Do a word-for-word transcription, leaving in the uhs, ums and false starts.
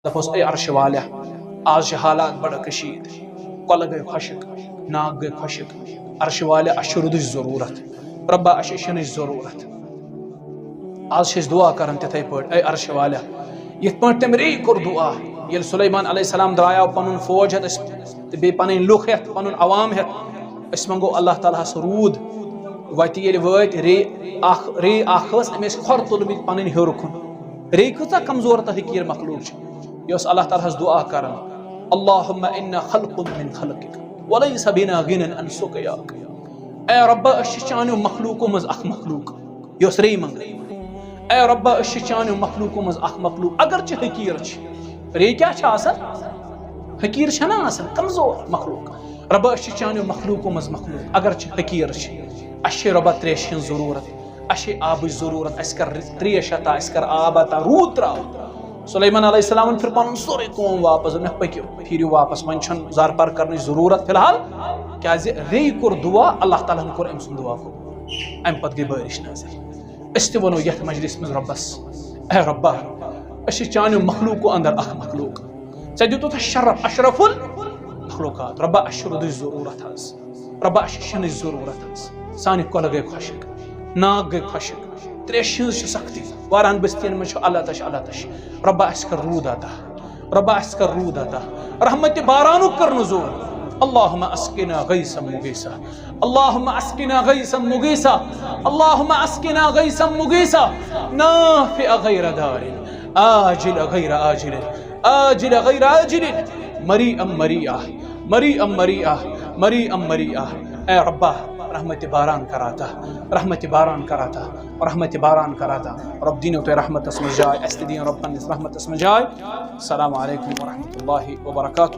دپوس، A عرشہِ والیا، آز چھِ حالات بڑٕ کشیٖد، کۄلہٕ گٔے خۄشک، ناگ گٔے خۄشک، عرشہِ والیا، اَسہِ چھُ روٗدٕچ ضروٗرت، رۄبا، اَسہِ چھِ شِنٕچ ضروٗرت۔ آز چھِ أسۍ دُعا کران تِتھَے پٲٹھۍ، اے عرشہِ والیا، یِتھ پٲٹھۍ تٔمۍ ریٚیہِ کوٚر دُعا، ییٚلہِ سلیمان علیہ السلام درٛایاو پنُن فوج ہٮ۪تھ أسۍ تہٕ بیٚیہِ پنٕنۍ لُکھ ہٮ۪تھ، پنُن عوام ہٮ۪تھ، أسۍ منٛگو اللہ تعالیٰ ہس روٗد۔ وتہِ ییٚلہِ وٲتۍ، ریٚیہِ اکھ، ریٚیہِ اکھ ٲس، أمۍ ٲسۍ کھۄر تُلمٕتۍ پنٕنۍ ہیوٚر کُن۔ ریٚیہِ کۭژاہ کمزور تہٕ حقیٖر مخلوق چھِ۔ یہِ اوس اللہ تعالیٰ ہس دُعا کران، اللہم انا خلق من خلقک ولیس بنا غنی عن سقیاک۔ اے رۄبا، أسۍ چھِ چانیو مخلوقو منٛز اکھ مخلوق یۄس ریٚیہِ منٛگہِ۔ اے رۄبا، أسۍ چھِ چانیو مخلوقو منٛز اکھ مخلوق، اگرچہِ حقیٖر چھِ۔ ریٚیہِ کیٛاہ چھِ آسان؟ حقیٖر چھَنا آسان، کمزور مخلوق۔ رۄبا، أسۍ چھِ چانیو مخلوقو منٛز مخلوق، اگرچہِ حقیٖر چھِ۔ اَسہِ چھِ رۄبا ترٛیشہِ ہِنٛز ضروٗرت، اَسہِ چھِ آبٕچ ضروٗرت، اَسہِ کر ترٛیش عطا، اَسہِ کر آب عطا، روٗد ترٛاو۔ سلیمان علیہ السلامن پھِر پنُن سورُے قوم واپس، دوٚپنکھ، پٔکِو، پھیٖرِو واپس، وۄنۍ چھَنہٕ زارٕ پار کرنٕچ ضروٗرت فی الحال، کیازِ ریٚیہِ کوٚر دُعا، اللہ تعالیٰ ہن کوٚر أمۍ سُنٛد دُعا قبوٗل۔ اَمہِ پتہٕ گٔے بٲرِش نٲزِل۔ أسۍ تہِ وَنو یَتھ مجلس منٛز رۄبس، اے رۄبا، أسۍ چھِ چانیو مخلوقو اندر اکھ مخلوق، ژےٚ دیُتُتھ اَسہِ شرف، اشرف المخلوقات۔ رۄبا، اَسہِ چھُ روٗدٕچ ضروٗرت حظ، رۄبا، اَسہِ چھِ شِنٕچ ضروٗرت حظ، سانہِ کۄلہٕ گٔے خۄشک، ناگ گٔے خۄشک، ترٛیشہِ ہٕنٛز چھِ سختی، واریاہن بستین منٛز چھُ علطش، علطش۔ رۄبا، اَسہِ کر روٗد عطا، رۄبا، اَسہِ کر روٗد عطا، رحمتِ بارانُک کر نزول۔ اللہم اسقنا غیثا مغیثا، اللہم اسقنا غیثا مغیثا، اللہم اسقنا غیثا مغیثا، نافع غیر ضار، عاجل غیر عاجل، عاجل غیر عاجل، مریعا مریعا، مریعا مریعا، مریعا مریعا۔ اے رۄبا، رحمتِ باران کر عطا، رحمتِ باران کر عطا، رحمتِ باران کر عطا۔ رۄب دِنو تۄہہِ رحمتس منٛز جاے، اَسہِ تہِ دِیِن رۄب پننِس رحمتس منٛز جاے۔ السلام علیکم ورحمۃ اللہ وبرکاتہ۔